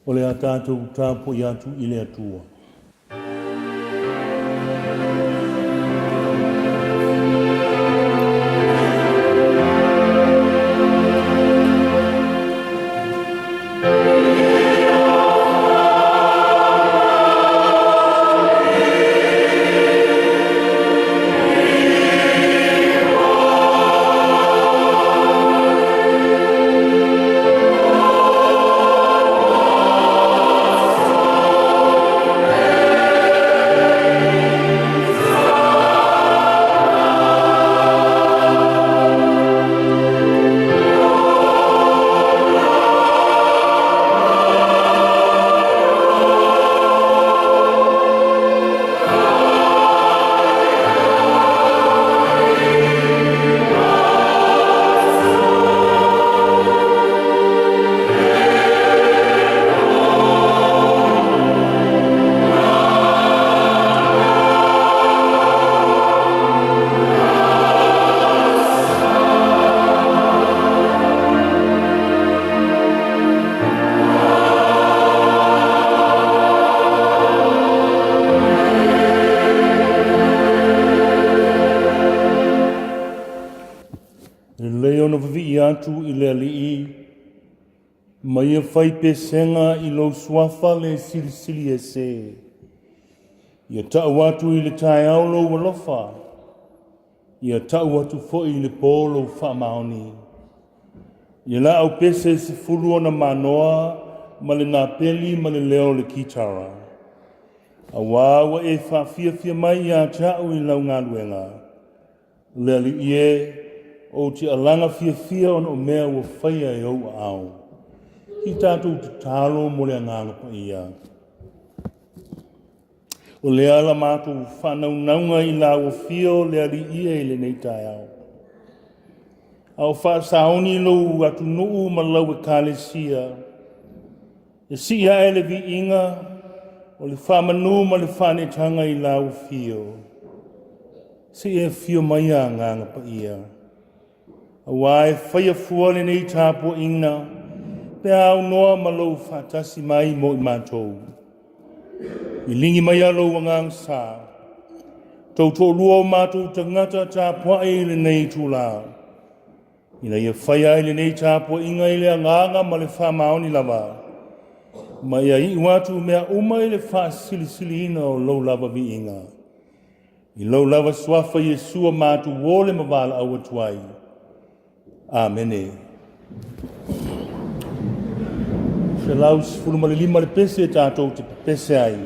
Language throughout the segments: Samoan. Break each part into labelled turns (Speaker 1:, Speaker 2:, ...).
Speaker 1: O le a tatou tapuai atu i le Atua. E lelei ona vavii atu i le Alii ma ia fai pesega i lou suafa le Silisili Ese. Ia tau atu i le taeao lou alofa, ia tau atu foi i le po lou faamaoni. Ia laau pese 10 ona manoa ma le napeli ma le leo o le kitara. Auā ua e faafiafia mai ia te au i lau galuega. Le Alii e, ou te alaga fiafia ona o mea ua faia e ou aao. I tatou tatalo mo le Agaga Paia. O lea la matou faanaunauga i lau afio le Alii e i lenei taeao. A o faasaoni lou atunuu ma lau ekalesia, e sii ae le viiga o le faamanu ma le faaneetaga i lau afio. Se i e afio mai a Agaga Paia. Auā e faia fua lenei tapuaiga pe a aunoa ma lou faatasi mai mo i matou. Liligi mai a lou agaga sa, tou toalua o matou tagata tapuai i lenei itulā, ina ia faia ai lenei tapuaiga i le agaga ma le faamaoni lava, ma ia iu atu mea uma i le faasilisiliina o lou lava viiga. I lou lava suafa Iesu a matou ole ma valaau atu ai. Amene. 115 le pese tatou te pepese ai.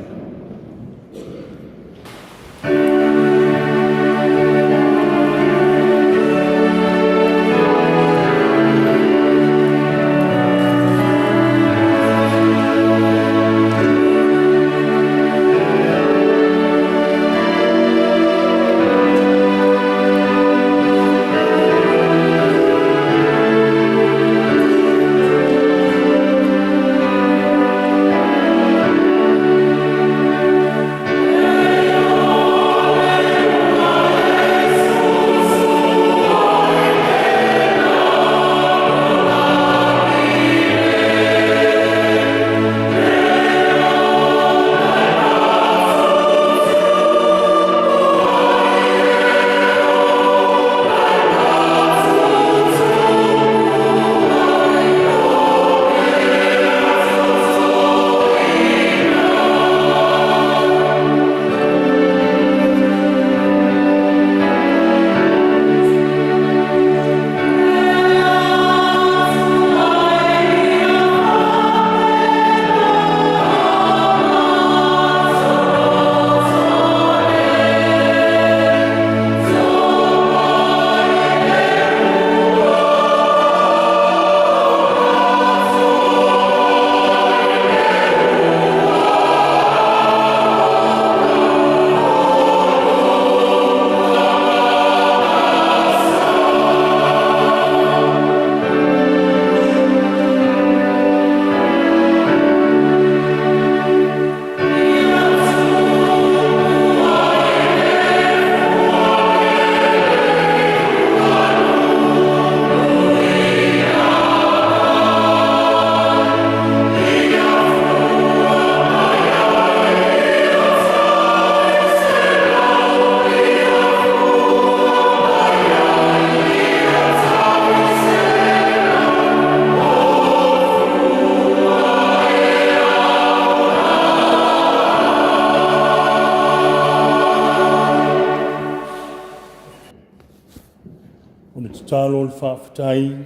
Speaker 1: tatalo o le faafetai,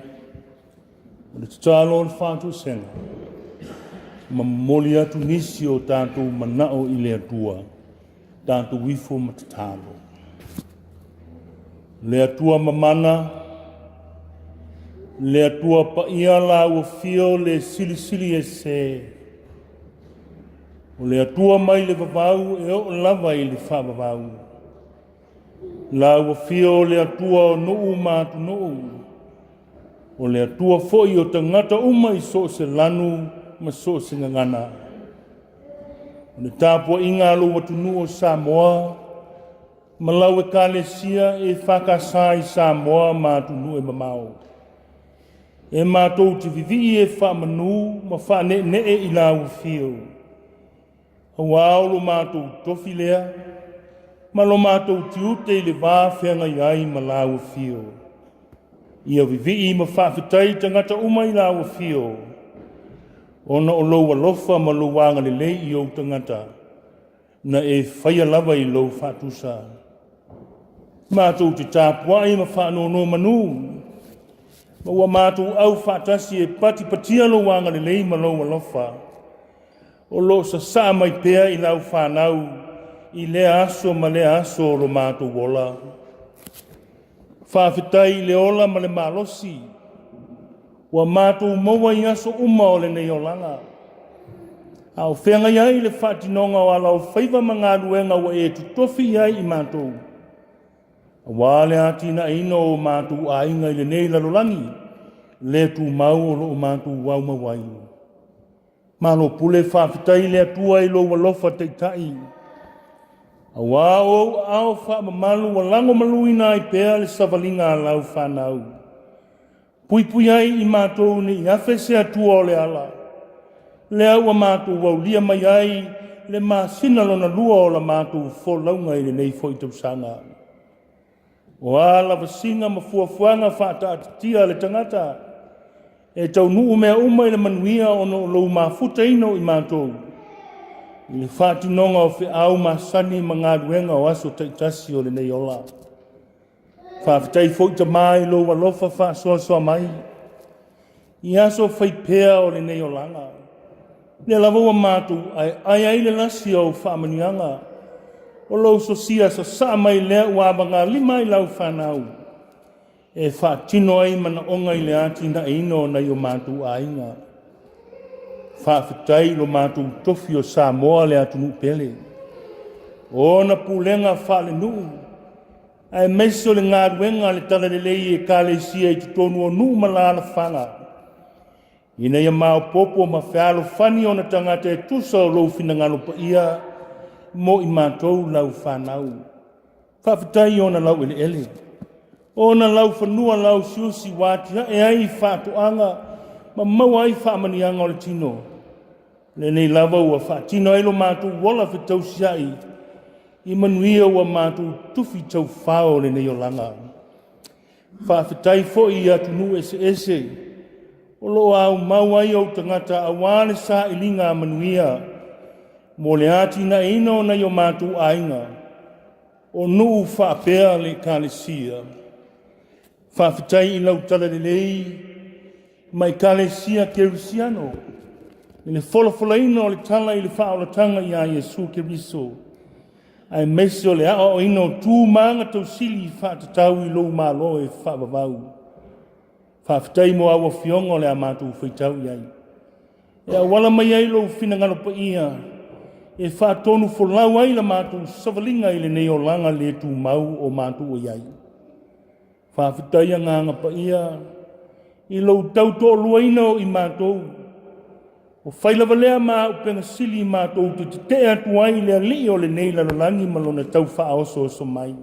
Speaker 1: o le tatalo o le faatoesega, ma momoli atu nisi o tatou manao i le Atua, tatou ifo ma tatalo. Le Atua mamana, le Atua paia la ua fio le silisili ese, o le Atua mai le vavau e oo lava i le faavavau. La ua fio o le Atua o nuu ma atunuu, o le Atua foi o tagata uma i so o se lanu ma so o se gagana. O le tapuaiga a lou atunuu o Samoa ma lau Ekalesia EFKS i Samoa ma atunuu e mamao, e matou te vivii e faamanu ma faaneenee i la ua fio. Aua o lo matou tofi lea ma lo matou tiute i le va feagai ai ma la ua fio. Ia vivii ma faafetai tagata uma i la ua fio, ona o lou alofa ma lou agalelei i ou tagata, na e faia lava i lou faatusa. Matou te tapuai ma faanonomanu, ma ua matou au faatasi e patipatia lou agalelei ma lou alofa, o lo o sasaa mai pea i lau fanau i lea aso ma lea aso o lo matou ola. Faafetai i le ola ma le malosi ua matou maua i aso uma o lenei olaga, a o feagai ai le faatinoga o ala o faiva ma galuega ua e totofi i ai i matou, aua le atinaeina o matou aiga i lenei lalolagi le tumau o lo o matou aumau ai. Malo pule faafetai i le Atua i lou alofa taitai, aua o ou aao faamamalu ua lagomaluina ai pea le savaliga a lau fanau. Puipui ai i matou ne i afe se Atua o le ala, lea ua matou aulia mai ai le masina lona lua o la matou folauga i lenei foi tausaga. O a lavasiga ma fuafuaga faataatitia a le tagata, e taunuu mea uma i le manuia ona o lou mafutaina o i matou i le faatinoga o feau masani ma galuega o aso taitasi o lenei ola. Faafetai foi Tama i lou alofa faasoasoa mai i aso fai pea o lenei olaga. Lea lava ua matou aeae ai le lasi o au faamanuiaga, o lou sosia sasaa mai lea ua avagalima ai lau fanau, e faatino ai manaoga i le atinaeina o nai o matou aiga. Faafetai i lo matou tofi o Samoa le atunuu pele, o ona pulega faalenuu, aemaise o le galuega a le Talalelei i Ekalesia i totonu o nuu ma alaalafaga, ina ia maopoopo ma fealofani ona tagata e tusa o lou finagalo paia mo i matou lau fanau. Faafetai i ona laueleele, o ona laufanua lauusiusi ua atiae ai faatoaga ma maua ai faamanuiaga o le tino. Lenei lava ua faatino ai lo matou ola fetausiai i manuia ua matou tufi taufao o lenei olaga. Faafetai foi i atunuu eseese o lo o aumau ai ou tagata aua le sailiga manuia mo le atinaeina o nai o matou aiga, o nuu faapea le Ekalesia. Faafetai i lau talalelei ma Ekalesia Kerisiano i le folafolaina o le tala i le faaolataga iā Iesu Keriso, aemaise o le aoaoina o tu ma aga tausili faatatau i lou Malo e faavavau. Faafetai mo au afioga o le a matou faitau i ai. E auala mai ai lou finagalo paia e faatonu folau ai la matou savaliga i lenei olaga le tumau o matou o i ai. Faafetai Agaga Paia i lou tau toaluaina o i matou. O fai lava lea ma auupega sili matou te tetee atu ai i le alii o lenei lalolagi ma lona tau faaosooso mai.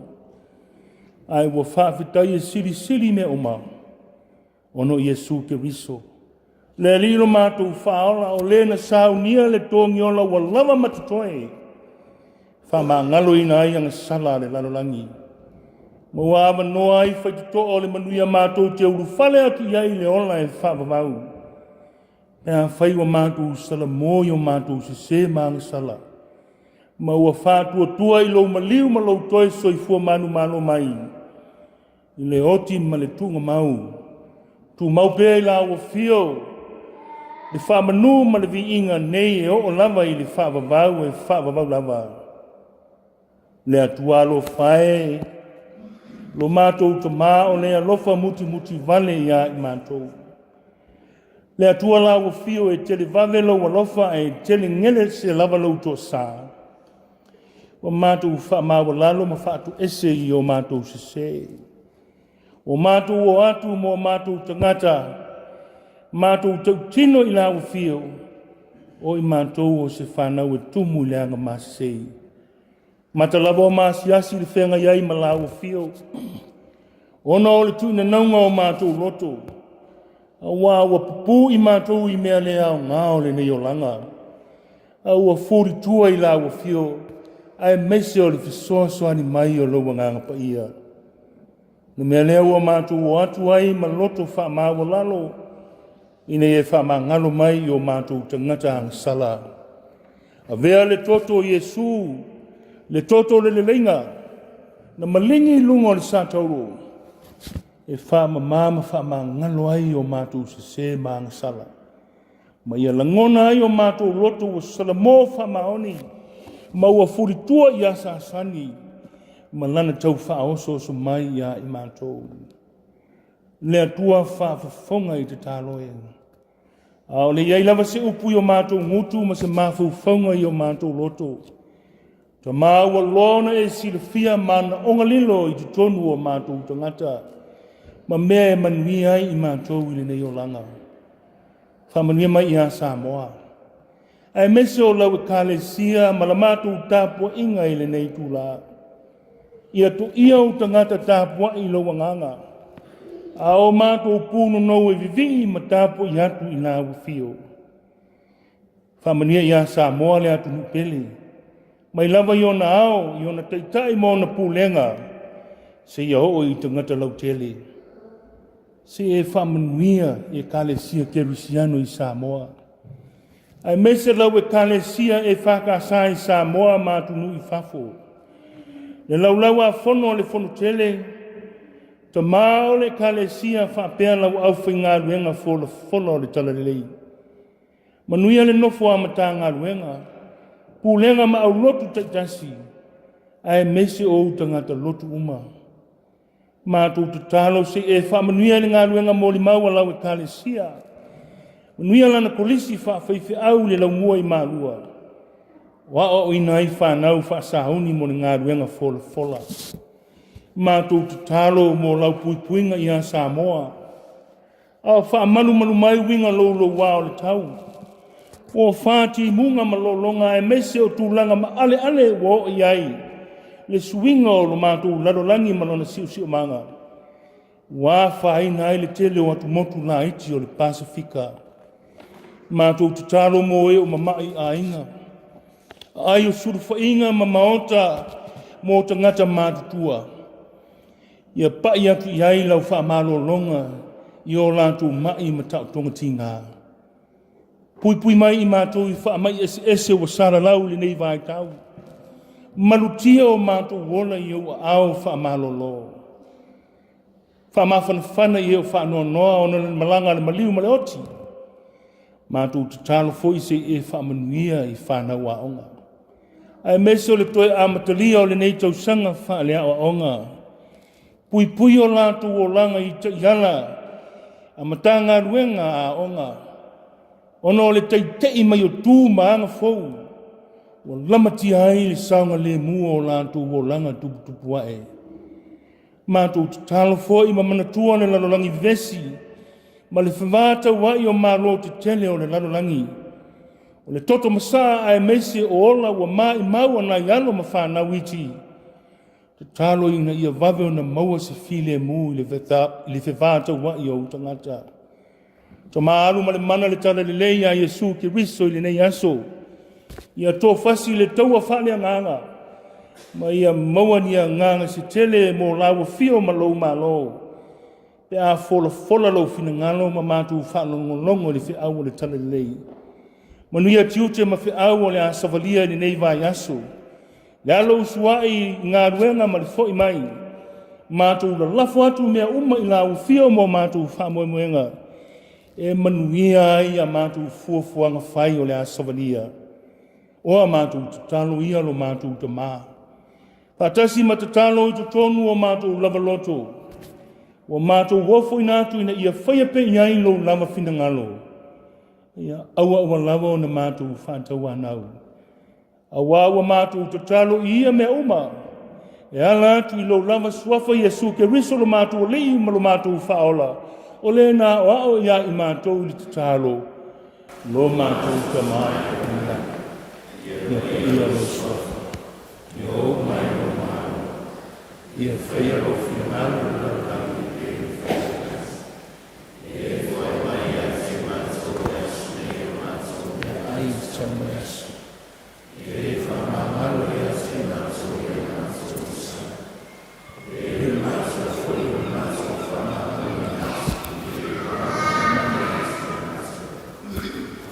Speaker 1: Ae ua faafetai e silisili mea uma ona o Iesu Keriso, le Alii lo matou Faaola, o le na saunia le togiola ua lava ma totoe, faamagaloina ai agasala a le lalolagi, ma ua avanoa ai faitotoa o le manuia matou te ulufale atu i ai i le ola e faavavau, pe afai ua matou salamo i o matou sese ma agasala, ma ua faatuatua i lou maliu ma lou toe soifua manumalo mai. i le oti ma le tuugamau. Tumau pea i la afio le faamanu ma le viiga nei e oo lava i le faavavau e faavavau lava. Le Atua alofa e, lo matou Tamā o le alofa mutimuti vale ia i matou. Le Atua la ua fio e tele vave lou alofa ae tele gele se lava lou toasā. Ua matou faamaualalo ma faatoese i o matou sesē. Ua matou o atu mo matou tagata, matou tautino i la ua fio, o i matou o se fanau e tumu i le aga masei. Mata lava o maasiasi le feagai ai ma la ua fio, ona o le tuinanauga o matou loto, auā ua pupū i matou i mea le aoga o lenei olaga, a ua fulitua i la ua fio, aemaise o le fesoasoani mai o lou Agaga Paia. Le mea lea ua matou o atu ai ma loto faamaualalo, ina ia faamagalo mai i o matou tagata agasala. Avea le toto o Iesu, le toto o le leleiga, na maligi i luga o le satauro, e faamama ma faamagalo ai o matou sese ma agasala, ma ia lagona ai o matou loto ua salamo faamaoni ma ua fulitua i asaasani ma lana tau faaosooso mai iā i matou. Le Atua faafofoga i tatalo e. A o le i ai lava se upu i o matou gutu ma se mafaufauga i o matou loto. Tama ua loa ona e silafia manaoga lilo i totonu o matou tagata ma mea e manuia ai i matou i lenei olaga. Faamanuia mai ia Samoa, aemaise o lau Ekalesia ma la matou tapuaiga i lenei itula. Ia toia ou tagata tapuai i lou agaga, a o matou punonou e vivii ma tapuai atu i la afio. Faamanuia ia Samoa le atunuu pele, mai lava i ona ao, i ona taitai ma ona pulega, seia oo i tagata lautele. Se e faamanuia i Ekalesia Kerisiano i Samoa, aemaise lau Ekalesia EFKS i Samoa ma atunuu i fafo. Le laulau a fono a le Fonotele, Tama o le Ekalesia faapea lau aufaigaluega folafola o le Talalelei. Manuia le nofo a Matagaluega, Pulega ma aulotu taitasi, aemaise o ou tagata lotu uma. Matou tatalo se i e faamanuia i le galuega molimau a lau Ekalesia. Manuia lana kolisi faafaifeau i le laumua i Malua, o aoaoina ai fanau faasauni mo le galuega folafola. Matou tatalo mo lau puipuiga ia Samoa, a o faamalumalu mai uiga louloua o le tau. Ua fa timuga ma lologa aemaise o tulaga maaleale ua oo i ai le suiga o lo matou lalolagi ma lona siosiomaga, ua afaina ai le tele o atumotu laiti o le Pasefika. Matou tatalo mo e o mama'i aiga, aai o sulufaiga ma maota mo tagata matutua. Ia pai atu i ai lau faamalologa i o latou ma'i ma taotoga tiga. Puipui mai i matou i faamai eseese ua salalau i lenei vaitau. Malutia o matou ola i ou aao faamalolo. Faamafanafana i e o faanoanoa ona o le malaga a le maliu ma le oti. Matou tatalo foi se i e faamanuia i fanau aoga, aemaise o le toe amatalia o lenei tausaga faaleaoaoga. Puipui o latou olaga i taiala a Matagaluega a Aoga, ona o le taita'i mai o tu ma aga fou ua lamatia ai le saogalemu o latou olaga tuputupu ae. Matou tatalo foi ma manatua le lalolagi vevesi ma le fevataua'i o malo tetele o le lalolagi, o le toto masaa aemaise o ola ua maimau a nai alo ma fanau iti. Tatalo ina ia vave ona maua se filemu i le fevataua'i o ou tagata. Tama alu ma le mana le talalelei ia Iesu Keriso i lenei aso. Ia tofasi le taua faaleagaga ma ia maua ni agaga se tele mo lau afio ma lou malo, pe a folafola lou finagalo ma matou faalogologo i le feau o le talalelei. Manuia tiute ma feau o le a savalia i lenei vaiaso. Le alo usuai i galuega ma le foi mai. matou lalafo atu mea uma i lau afio mo matou faamoemoega e manuia ai a matou fuafuaga fai o le a savalia. O a matou tatalo ia lo matou Tamā. Faatasi ma tatalo i totonu o matou lava loto, ua matou ofoina atu ina ia faia pea i ai lou lava finagalo. Ia aua aua lava ona matou faatauanau. Auā ua matou tatalo i ia mea uma, e ala atu i lou lava suafa Iesu Keriso lo matou Alii ma lo matou Faaola, o le na aoao ia i matou i le tatalo, lo matou Tamā i le lagi. Ia paia lou suafa, ia oo mai lou Malo, ia faia lou finagalo i le lalolagi e pei ona fai i le lagi. Meaai tatau mo le aso.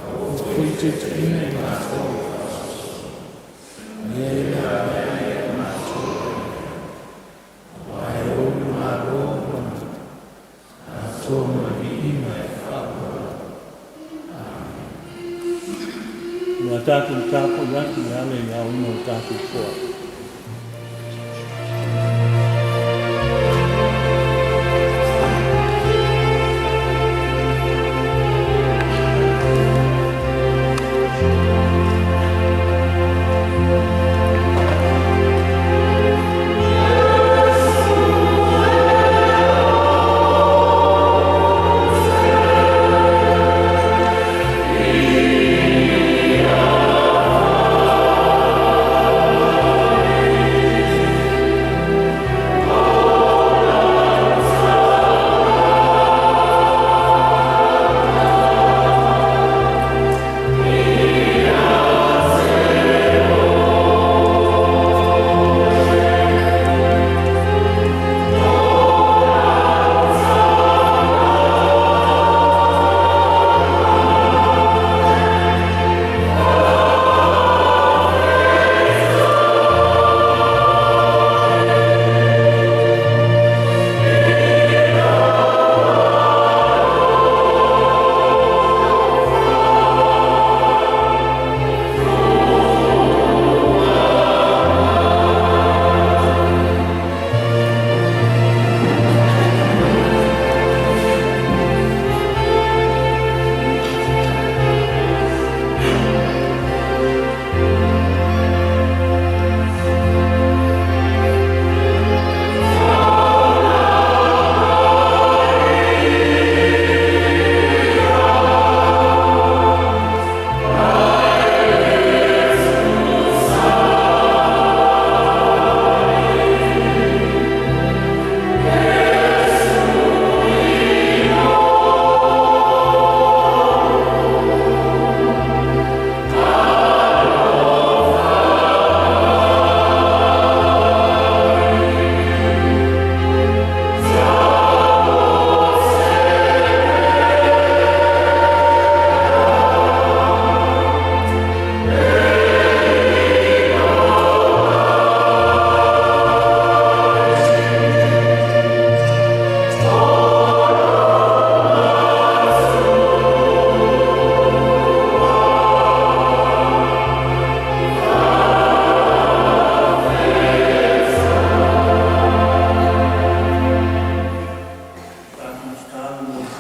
Speaker 1: Aua foi ne i taitaiina i matou i le faasoasoa, ia e laveai ia i matou mai le Aua e ou le Malo ma le atoa ma le viiga e faauau. Amene. O le a tatou tapuai atu e ala i le aoina o le tatou toa. Tatou tatalo mo le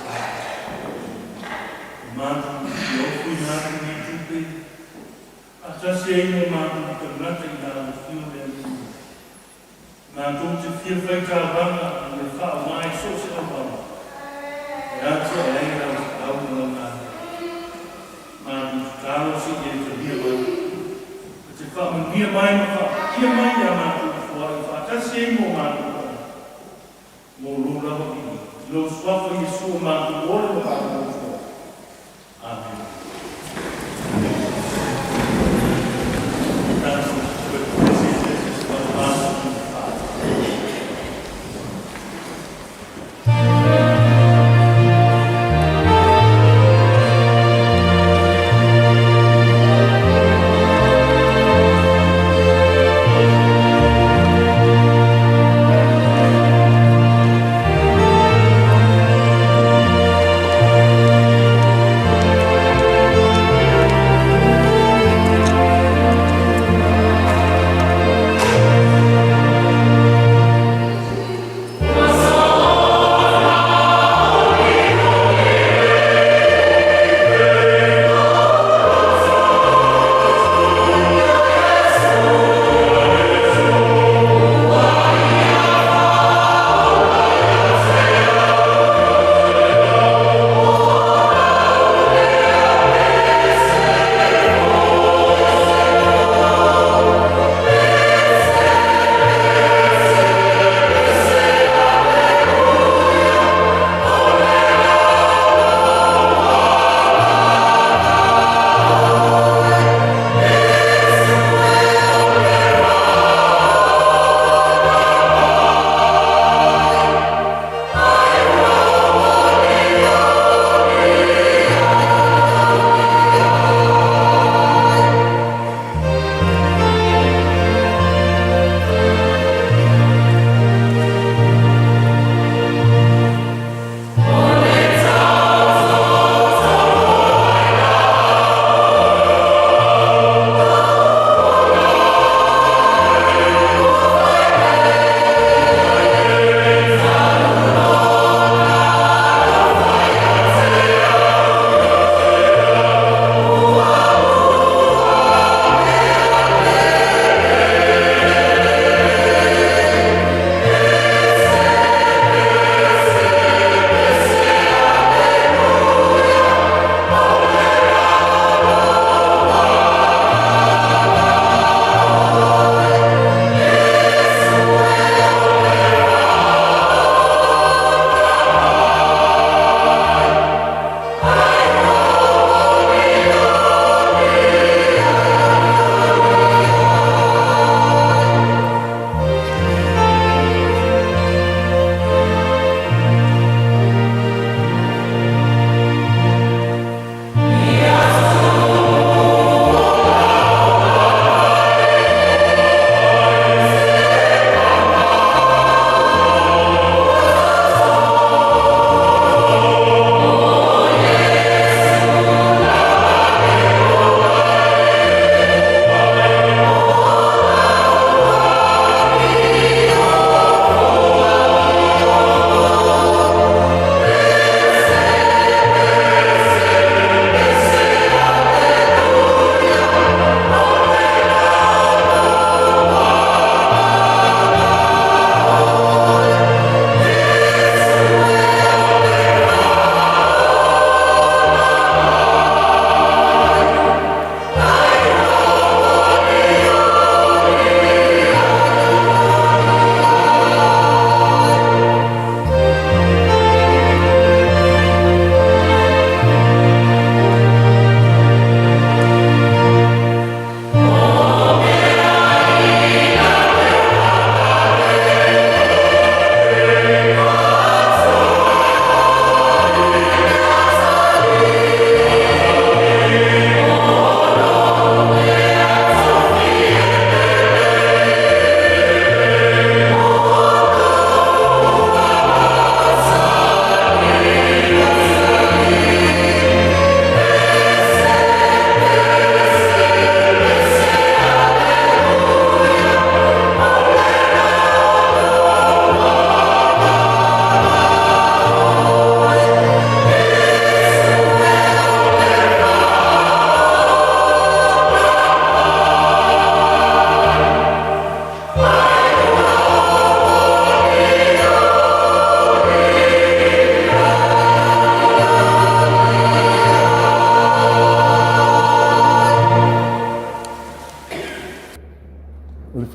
Speaker 1: O matou i ofoina atu nei tupe, faatasi ai ma o matou tagata i lau Afio le Alii. Matou te fia fai tauvaga ma le faaaoga i so o se auala e atiae ai lau feau ma lau galuega. Matou tatalo se i e talia mai, e te faamanuia mai ma faapaia mai ia matou foai faatasi ai ma o matou tagata. Mo lou lava viiga, i lou Suafa Iesu o matou ola ma matou Atua. Amene. Tatou toe pese i se 8:44.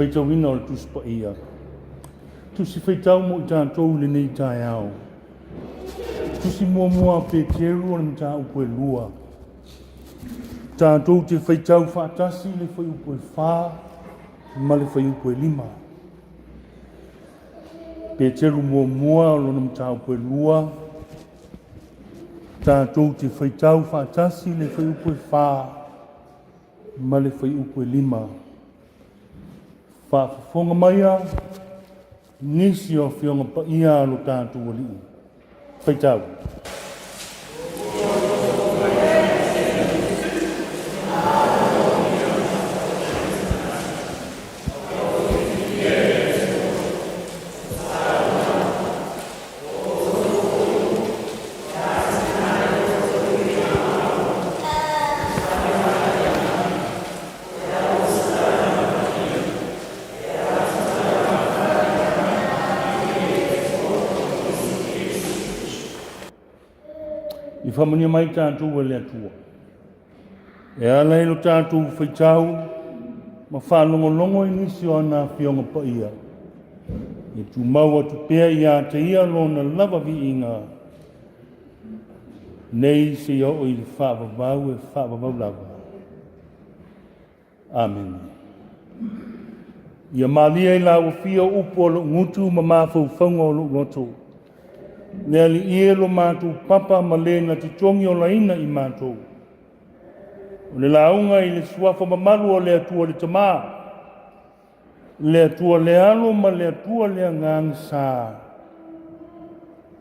Speaker 1: faitauina o le Tusi Paia. Tusi faitau mo i tatou i lenei taeao. Tusi muamua a Peteru o le mataupu e 2. Tatou te faitau faatasi le fuaiupu e 4 ma le fuaiupu e 5. Peteru muamua o lona mataupu e 2. Tatou te faitau faatasi le fuaiupu e 4 ma le fuaiupu e 5. Faafofoga maia nisi o Afioga Paia a lo tatou Alii. Faitau. I faamanuia mai tatou e le Atua. E ala i lo tatou faitau ma faalogologo i nisi o ana Afioga Paia, e tumau atu pea ia te ia lona lava viiga, nei seia oo i le faavavau e faavavau lava. Amene. Ia malie i lau afio upu o lou gutu ma mafaufauga o lou loto. Le Alii e lo matou papa ma le na te togi olaina i matou. O le lauga i le suafa mamalu o le Atua le Tama, le Atua le Alo ma le Atua le Agaga Sa.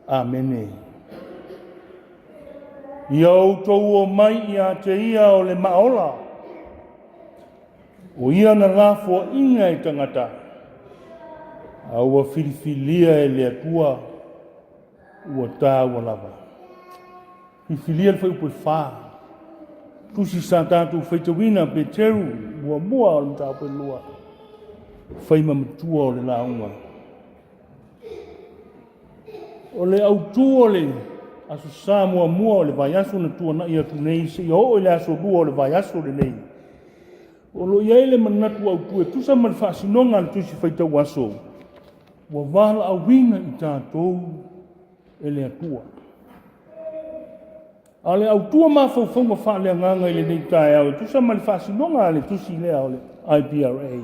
Speaker 1: Amene. Ia outou o mai ia te ia o le maaola, o ia na lafoaina e tagata, a ua filifilia e le Atua, ua taua lava. Filifilia le fuaiupu e 4. Tusi sa tatou faitauina Peteru muamua o le mataupu e 2. Fai ma matua o le lauga. O le autu o le Aso Sa muamua o le vaiaso na tuanai atu nei seia oo i le aso 2 o le vaiaso lenei, o lo o i ai le manatu autu e tusa ma le faasinoga a le Tusi Faitau Aso, ua valaauina i tatou e le Atua. A o le autu o mafaufauga faaleagaga i lenei taeao e tusa ma le faasinoga a le tusi lea o le IPRA,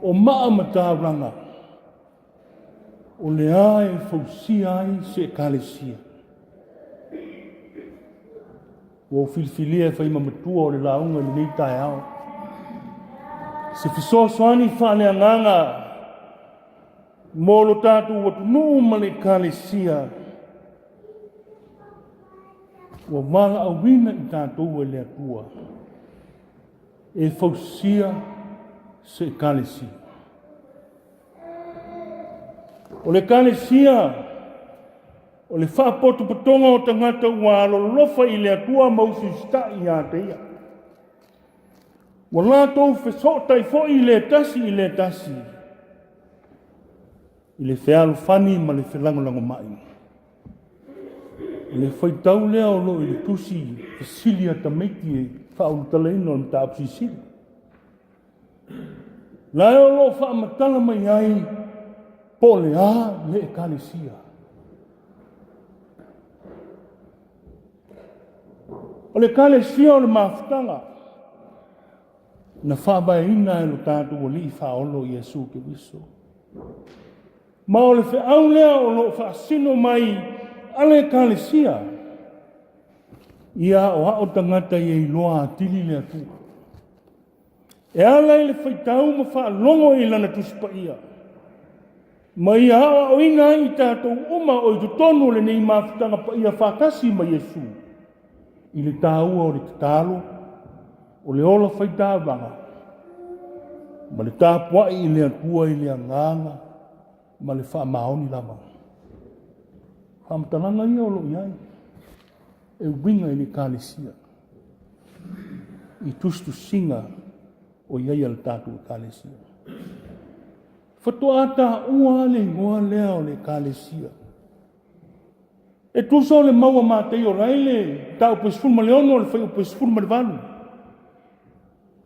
Speaker 1: o maa ma taulaga o le a e fausia ai se Ekalesia. Ua ou filifilia e fai ma matua o le lauga i lenei taeao. Se fesoasoani faaleagaga mo lo tatou atunuu ma le Ekalesia ua valaauina i tatou e le Atua e fausia se Ekalesia. O le Ekalesia o le faapotopotoga o tagata ua alolofa i le Atua ma usiusitai ia te ia. Ua latou fesootai foi i le tasi i le tasi i le fealofani ma le felagolagomai. O le faitau lea o lo o i le tusi fesili a tamaiti e faaulutalaina o le mataupu silisili. La e o lo o faamatala mai ai po o le a le Ekalesia. O le Ekalesia o le mafutaga na faavaeina e lo tatou Alii Faaolo Iesu Keriso. Ma o le feau lea o lo o faasino mai a le Ekalesia, ia aoao tagata ia iloa atili le Atua. E ala i le faitau ma faalogo i lana Tusi Paia, ma ia aoaoina ai i tatou uma o i totonu o lenei mafutaga paia faatasi ma Iesu, i le taua o le tatalo, o le ola faitaulaga, ma le tapuai i le Atua i le agaga ma le faamaoni lava. Faamatalaga ia o lo o i ai e uiga i le Ekalesia, i tusitusiga o i ai a le tatou Ekalesia. Faatoa taua le igoa lea o le Ekalesia. E tusa o le mau a Mataio la i le mataupu e 16 o le fuaiupu e 18.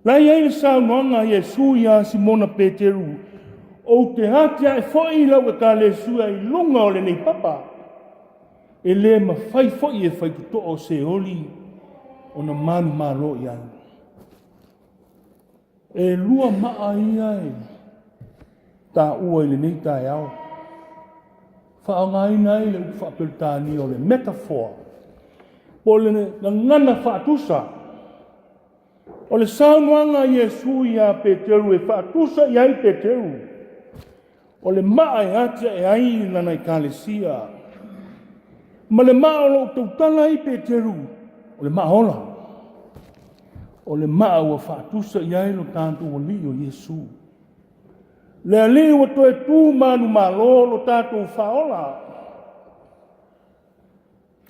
Speaker 1: La e i ai le saunoaga a Iesu iā Simona Peteru, Ou te atiae foi i lau Ekalesia i luga o lenei papa, e le mafai foi e faitotoa o Seoli ona manumalo i ai. E lua maa ia e taua i lenei taeao. Faaaogaina ai le upu faa-Peretania o le metaphor, po o le gagana faatusa. O le saunoaga a Iesu iā Peteru e faatusa i ai Peteru, o le maa e atiae ai lana Ekalesia, ma le maa o lo o tautala ai Peteru, o le maa ola. O le maa ua faatusa i ai lo tatou Alii o Iesu. Le Alii ua toe tu manumalo lo tatou faaola.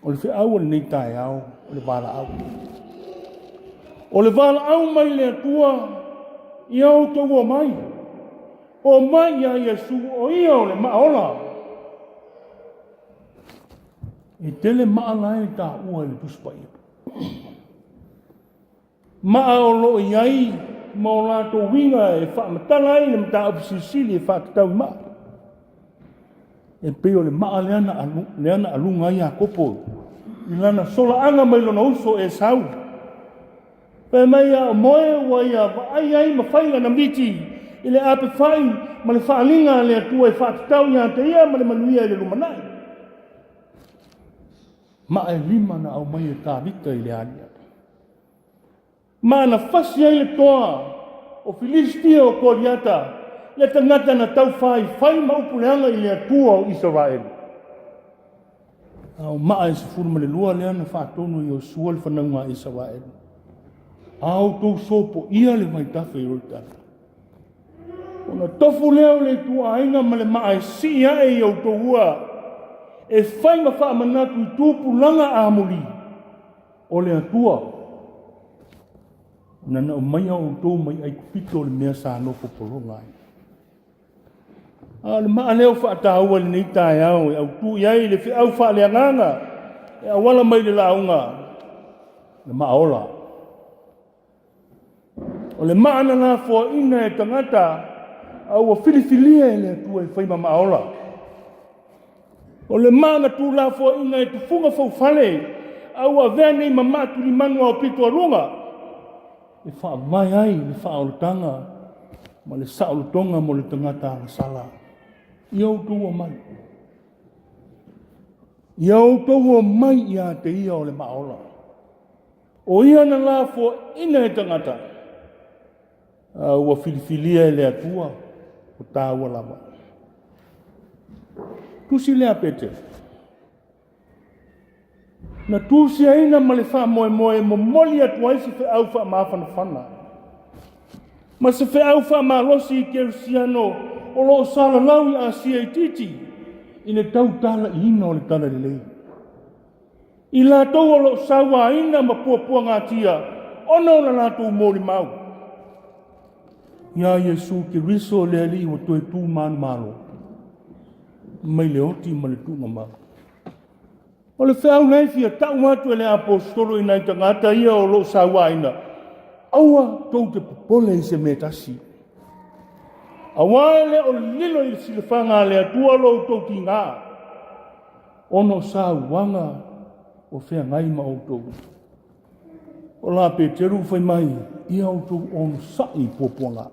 Speaker 1: O le feau o lenei taeao, o le valaau. O le valaau mai le Atua, ia outou omai. Omai ia Iesu, o ia o le maa ola. E tele maa la e taua i le Tusi Paia. Maa o lo o i ai ma o latou uiga e faamatala ai le mataupu silisili e faatatau i maa. E pei o le maa lea na, alu, lea na aluga ai Iakopo i lana solaaga mai lona uso Esau. Fai mai a o moe ua ia vaai ai ma fai lana miti i le apefai ma le faaaliga a le Atua e faatatau ia te ia ma le manuia i le lumanai. Maa e lima na aumai e Tavita i le aliali. Ma na fasi ai le toa o Filistia o Koliata, le tagata na taufaifai ma upu leaga i le Atua o Isaraelu. A o maa e 12 lea na faatonu e Iosua le fanauga a Isaraelu. A outou sopoia le vaitafe i Ioritana. Ona tofu lea o le ituaiga ma le maa e sii ae i outou ua, e fai ma faamanatu i tupulaga amuli o le Atua. Na na aumaia outou mai Aikupito o le mea sa nofo pologa ai. A o le maa lea ua faataua i lenei taeao e autu i ai le feau faaleagaga e auala mai le lauga, le maa ola. O le maa na lafoaina e tagata a ua filifilia e le Atua e fai ma maa ola. O le maa na tuulafoaina e tufuga faufale a ua avea nei ma maa tulimanu aopito a luga e faavae ai le faaolataga ma le saolotoga mo le tagata agasala. Ia outou omai. Ia outou omai ia te ia o le maa ola. O ia na lafoaina e tagata, a ua filifilia e le Atua, o tāua lava. Tusi lea a Peteru. Na tusiaina ma le faamoemoe e momoli atu ai se feau faamafanafana ma se feau faamalosi i Kerisiano o lo o salalau i Asia itiiti i le tautalaiina o le Talalelei. I latou o lo o sauaina ma puapuagatia ona o la latou molimau iā Iesu Keriso le Alii ua toe tu manumalo mai le oti ma le tuugamau. O le feau la e fia tau atu e le Aposetolo i nai tagata ia o lo o sauaina, aua tou te popole i se mea e tasi. Aua e le o lilo i le silafaga a le Atua lo outou tiga, ona o sauaga o feagai ma outou. O la Peteru fai mai, ia outou onosai i puapuaga.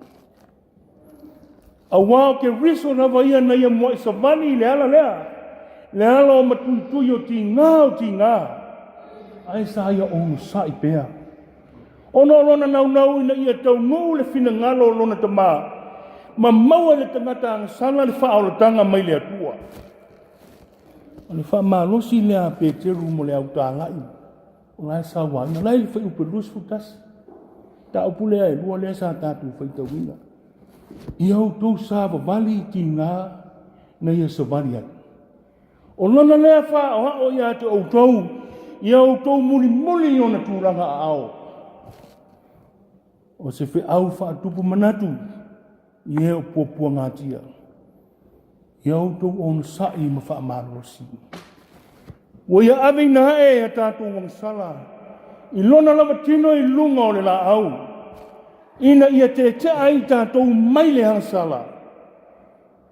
Speaker 1: Aua o Keriso lava ia na ia muai savali i le ala lea, le ala o matuitui o tiga o tiga, ae sa ia onosai pea. Ona o lona naunau ina ia taunuu le finagalo o lona Tama, ma maua e le tagata agasala le faaolataga mai le Atua. O le faamalosi lea a Peteru mo le autalai o la e sauaina. O la e i le fuaiupu e 21. Mataupu lea e lua lea sa tatou faitauina. Ia outou savavali i tiga na ia savali ai. O lona lea faaoao ia te outou, ia outou mulimuli i ona tulaga aao. O se feau faatupu manatu i e o puapuagatia. Ia outou onosai ma faamalolosi. Ua ia aveina ae a tatou agasala i lona lava tino i luga o le laau. Ina ia tetea ai tatou mai le agasala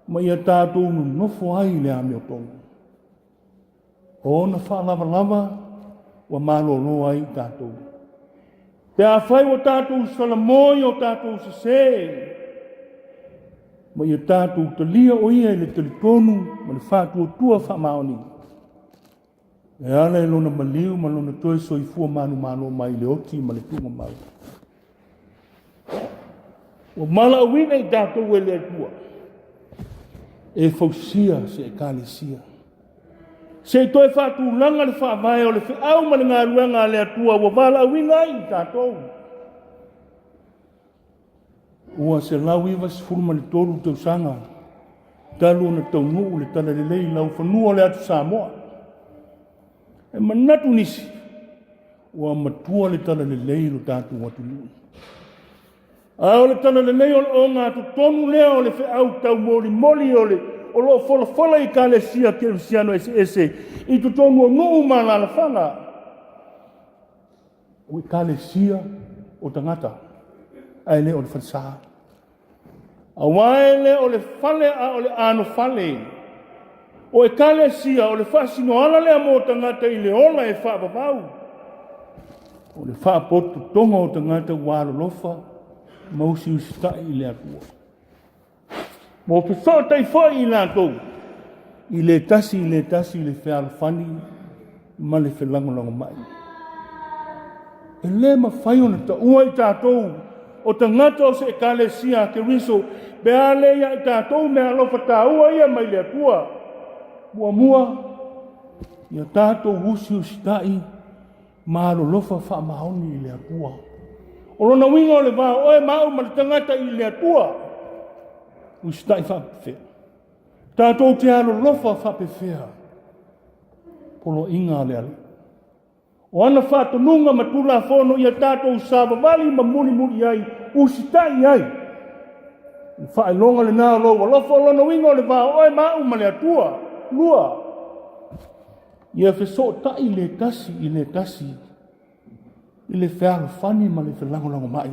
Speaker 1: ma ia tatou nonofo ai i le amiotonu. O ona faalavalava ua malolo ai i tatou. Pe afai ua tatou salamo i o tatou sesē, ma ia tatou talia o ia i le talitonu ma le faatuatua faamaoni, e ala i lona maliu ma lona toe soifua manumalo mai i le oti ma le tuugamau. Ua valaauina i tatou e le Atua e fausia se ekalesia. Se i toe faatulaga le faavae o le feau ma le galuega a le Atua ua valaauina ai i tatou. Ua 193 tausaga talu ona taunuu le talalelei i laufanua o le atu Samoa. E manatu nisi, ua matua le talalelei i lo tatou atunuu. A o le talalelei o le ogatotonu lea o le feau taumolimoli o le o lo o folafola i ekalesia kerisiano eseese i totonu o nuu ma alaalafaga. O ekalesia o tagata, ae le o le falesa. Aua e le o le fale a o le anofale. O ekalesia o le faasinoala lea mo tagata i le ola e faavavau. O le faapotopotoga o tagata ua alolofa ma usiusitai i le Atua. Mo fesootai foi i latou i le tasi i le tasi i le fealofani ma le felagolagomai. E le mafai ona taua i tatou o tagata o se ekalesia a Keriso pe a le ia i tatou meaalofa taua ia mai le Atua. Muamua, ia tatou usiusitai ma alolofa faamaoni i le Atua. O lona uiga o le va o oe ma au ma le tagata i le Atua, usitai faapefea. Tatou te alolofa faapefea poloaiga a le Alii. O ana faatonuga ma tulafono ia tatou savavali ma mulimuli ai, usitai ai. O le faailoga lena o lou alofa, o lona uiga o le va o oe ma au ma le Atua. Lua, ia fesootai le tasi i le tasi i le fealofani ma le felagolagomai.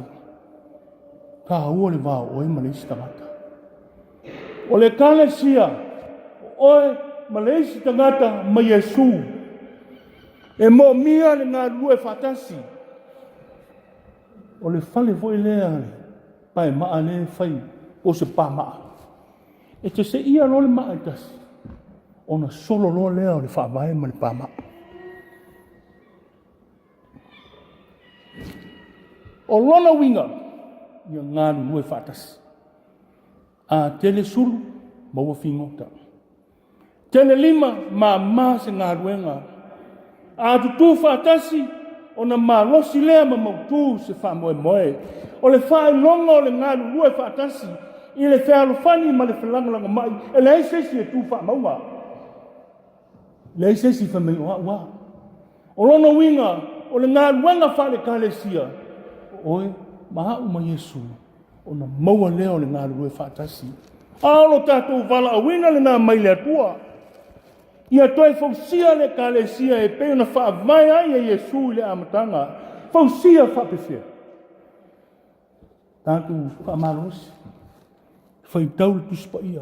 Speaker 1: Taua le va o oe ma le isi tagata. O le ekalesia, o oe ma le isi tagata ma Iesu. E moomia le galulue faatasi. O le fale foi lea le paemaa lea e fai o se pamaa. E te seia loa le maa e tasi, ona solo loa lea o le faavae ma le pamaa. O lona uiga, ia galulue faatasi. A tele sulu, maua figota. Tele lima, mama se galuega. A tutū faatasi, ona malosi lea ma mautū se faamoemoe. O le faailoga o le galulue faatasi i le fealofani ma le felagolagomai, e leai se isi e tu faamauga. Leai se isi fai mai o au a. O lona uiga, o le galuega faale-ekalesia, o oe ma au ma Iesu, ona maua lea o le galulue faatasi. A o lo tatou valaauina lena mai le Atua, ia toe fausia le ekalesia e pei ona faavae ai e Iesu i le amataga. Fausia faapefea? Tatou faamalolosi, faitau le Tusi Paia,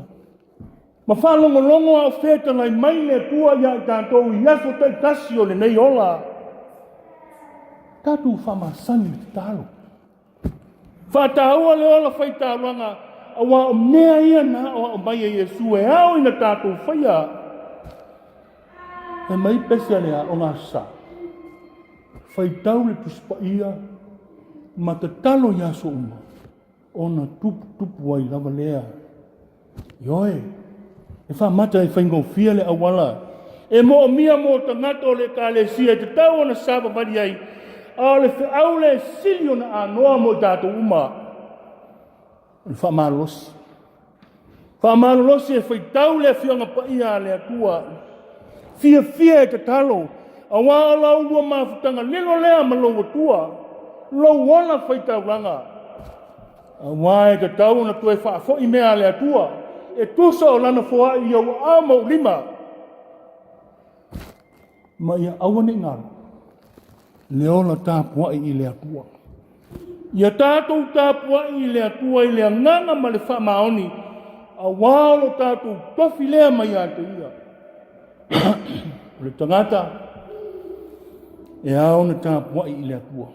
Speaker 1: ma faalogologo a o fetalai mai le Atua ia i tatou i aso taitasi o lenei ola. Tatou faamasani le tatalo. Faataua le ola faitaulaga, aua o mea ia na aoao mai e Iesu e ao ina tatou faia. Fai mai pese a le aoga Aso Sa, faitau le Tusi Paia ma tatalo i aso uma, ona tuputupu ai lava lea. Ioe, e faamata e faigofie le auala e moomia mo tagata o le ekalesia e tatau ona savavali ai, a o le feau le sili ona anoa mo i tatou uma, o le faamalolosi. Faamalolosi e faitau le Afioaga Paia a le Atua. Fiafia e tatalo, aua o lau lua mafutaga lilo lea ma lou Atua, lou ola faitaulaga. Aua e tatau ona toe faafoi mea a le Atua, e tusa o lana foai i ou aao ma ou lima. Ma ia aua ne i galo le ola tapuai i le Atua. Ia tatou tapuai i le Atua i le agaga ma le faamaoni, auā o lo tatou tofi lea mai ia te Ia. O le tagata e ao ona tapuai i le Atua.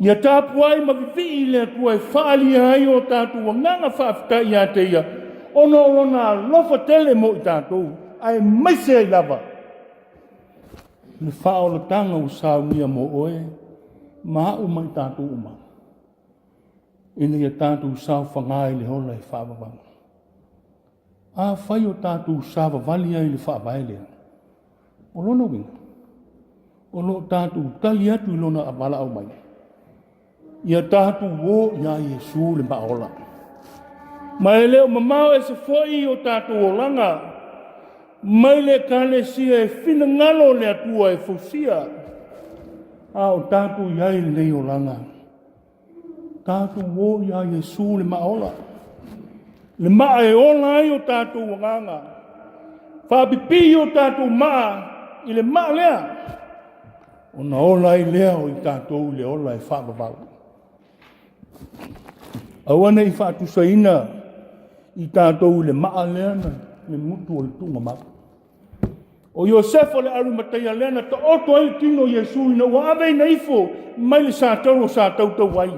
Speaker 1: Ia tapuai ma vivii i le Atua e faaalia ai o tatou agaga faafetai ia te Ia, ona o Lona alofa tele mo i tatou, aemaise ai lava le faaolataga ua saunia mo oe ma au ma i tatou uma, ina ia tatou saofaga i le ola e faavavau. Afai o tatou savavali ai i le faavae lea, o lona uiga, o lo o tatou tali atu i lona valaau mai, ia tatou o ia Iesu le Maaola. Ma e le o mamao ese foi o tatou olaga mai le Ekalesia e finagalo le Atua e fausia, a o tatou i ai i lenei olaga. Tatou o ia Iesu le Maaola, le maa e ola ai o tatou agaga. Faapipii o tatou maa i le maa lea, ona ola ai lea o i tatou i le ola e faavavau. Aua ne i faatusaina i tatou i le maa lea na le gutu o le tuugamau. O Iosefa o le Arimataia lea na taoto ai le tino o Iesu ina ua aveina ifo mai le satolo sa tautau ai.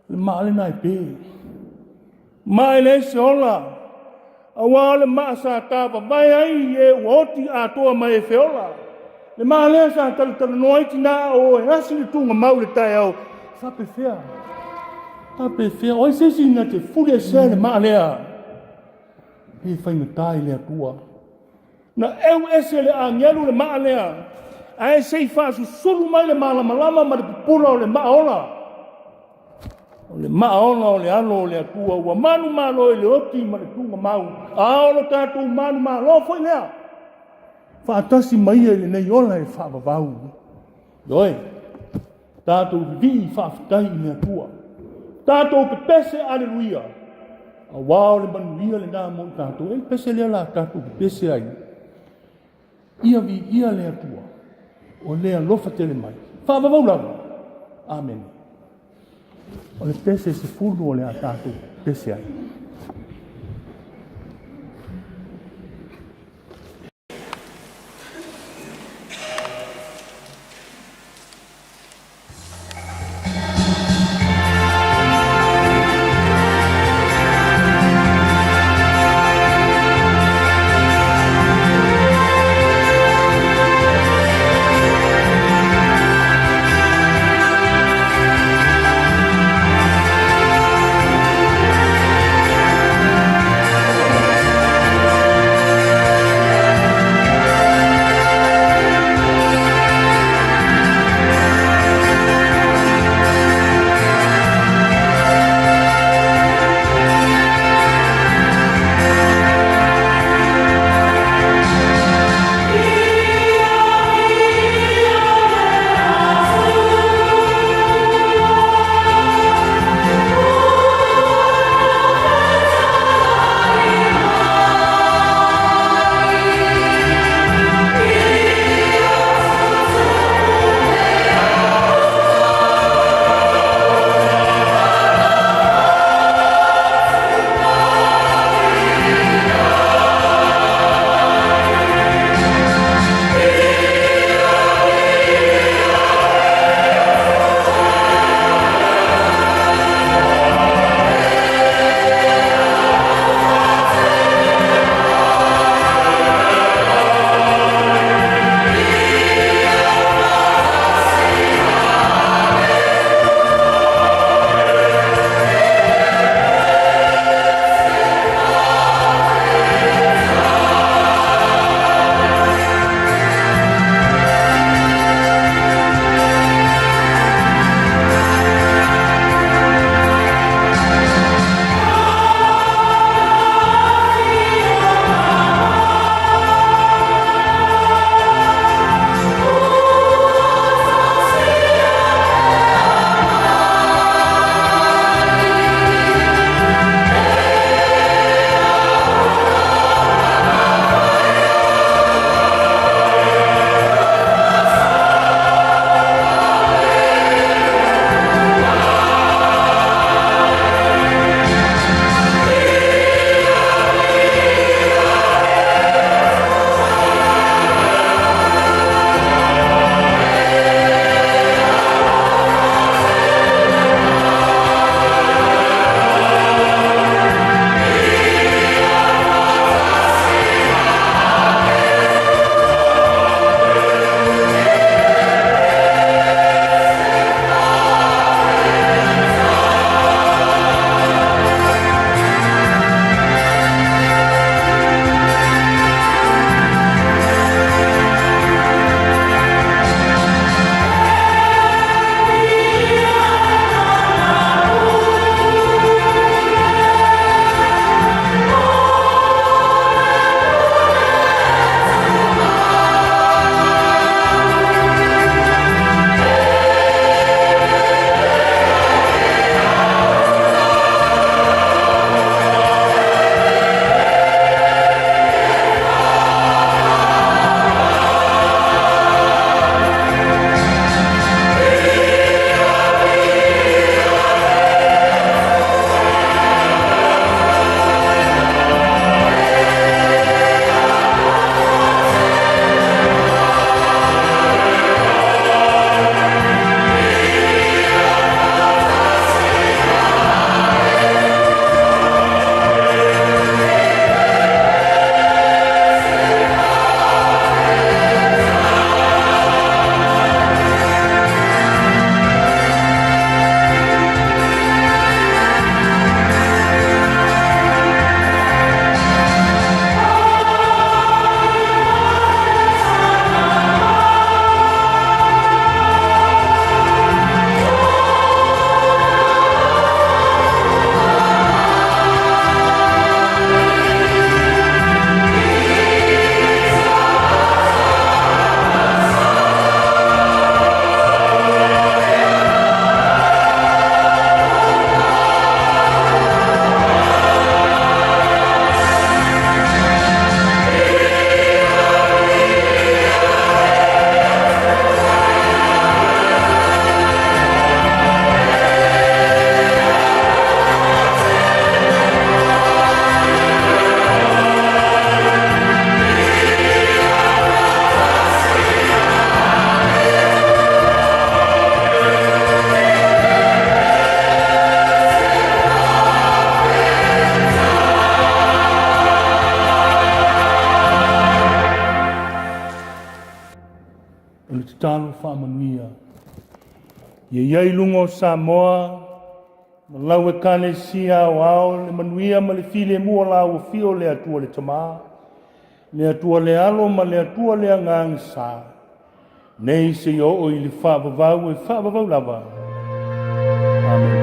Speaker 1: Le maa lena e pe. Ma e leai se ola, auā o le maa sa tavavae ai e ua oti atoa ma e feola. Le maa lea sa talatalanoa ai tina a o e asi le tuugamau i le taeao, faapefea, faapefea, o ai se isi na te fuli esea le maa lea? E faigata i le Atua. Na eu ese le agelu le maa lea, ae se i faasusulu mai le malamalama ma le pupula o le maa ola. O le maa ola o le alo o le Atua ua manumalo i le oti ma le tuugamau, a o lo tatou manumalo foi lea, faatasi ma ia i lenei ola e faavavau. Ioe, tatou vivii faafetai i le Atua, tatou pepese aleluia, auā o le manuia lena mo i tatou. E le pese lea la tatou pepese ai, ia viia le Atua, o le alofa tele mai. Faavavau lava. Amene. O le pese 10 o le a tatou pese ai. Ia i ai i luga o Samoa ma lau Ekalesia aoao le manuia ma le filemu o la ua fio le Atua le Tama, le Atua le Alo ma le Atua le Agaga Sa, nei seia oo i le faavavau e faavavau lava. Amene.